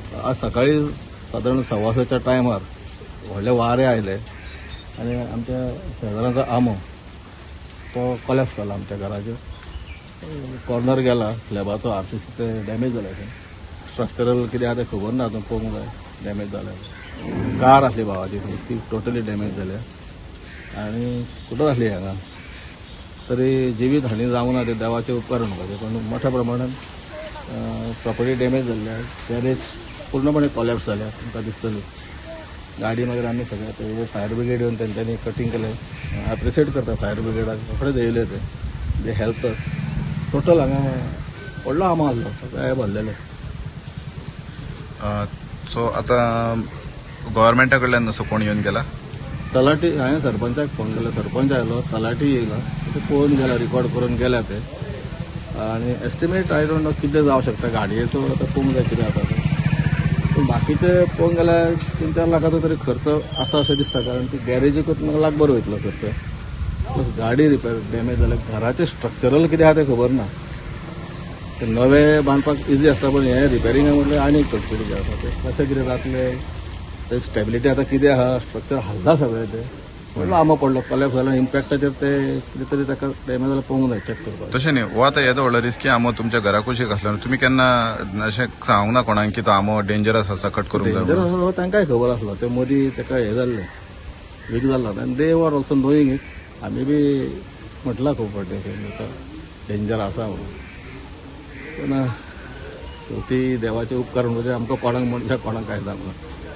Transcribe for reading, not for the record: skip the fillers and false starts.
आज सकाळी सादारण 6:15च्या टायमार व्हडले वारें आयलें आनी आमच्या शेजारांचो आंबो तो कोलॅप्स जालो. आमच्या घराचेर कॉर्नर गेला स्लॅबाचो, आरसीसी ते डॅमेज जालें. स्ट्रक्चरल कितें आहा तें खबर ना, आतां पळोवंक जाय. डॅमेज जालें. कार आसली भावाची, ती टोटली डॅमेज जाल्या आनी स्कुटर आसली हांगा. तरी जिवीत हानी जावंक ना, ते देवाचे उपकार म्हणपाचे, पण मोठ्या प्रमाणात प्रॉपर्टी डॅमेज जाल्ली आहा. गॅरेज पूर्णपणे कॉलॅप्स जाल्या, तुमकां दिसतली. गाडी मागीर आमी सगळे ते फायर ब्रिगेड येवन तेंच्यांनी कटींग केलें. एप्रिशिएट करता फायर ब्रिगेडाक, रोखडेच येयले ते. They help us. Total हांगा व्हडलो आंबो आहलो, सगळे भरलेले. सो आतां गव्हर्मेंटा कडल्यान असो कोण येवन गेला? तलाठी, हांवें सरपंचाक फोन केलो, सरपंच आयलो, तलाठी येयला, ते पळोवन गेला, रिकॉर्ड करून गेल्या ते. आनी एस्टिमेट I don't know कितें जावं शकता. गाडयेचो आतां पळोवंक जाय कितें जाता तें, पूण बाकीचे पळोवंक गेल्यार 3-4 लाखाचो तरी खर्च आसा अशें दिसता, कारण ती गॅरेजीकूच म्हाका लाखभर वयतलो खर्च, प्लस गाडी रिपेर डॅमेज जाल्या. घराचें स्ट्रक्चरल कितें आहा तें खबर ना. ते नवें बांदपाक इजी आसता, पण हें रिपेरिंगा म्हटल्यार आनी एक कटकटी जें आसा तें कशें कितें जातलें, ते स्टेबिलिटी आतां कितें आहा, स्ट्रक्चर हालता सगळें. तें व्हडलो आंबो पडलो, कॉलॅप्स जालो, इम्पॅक्टाचेर ते कितें तरी ताका डॅमेज जाल्यार पळोवंक जाय, चॅक करपाक. तशें न्ही, हो आतां येदो व्हडलो रिस्की आंबो तुमच्या घरा कुशीक आसलो, तुमी केन्ना अशें सांगूंक ना कोणाक की तो आंबो डेंजरस आसा, कट करूंक जाय डेंजर म्हणून? आसलो, तांकांय खबर आसलो. ते मदीं ताका हें जाल्लें, वीक जाल्लो आनी they were also knowing it. आमी बी म्हटलां खूब फावटी डेंजर आसा म्हणून, पूण शेवटी देवाचे उपकार म्हणजे आमकां कोणाक मनशाक कोणाक कांय जावंक ना.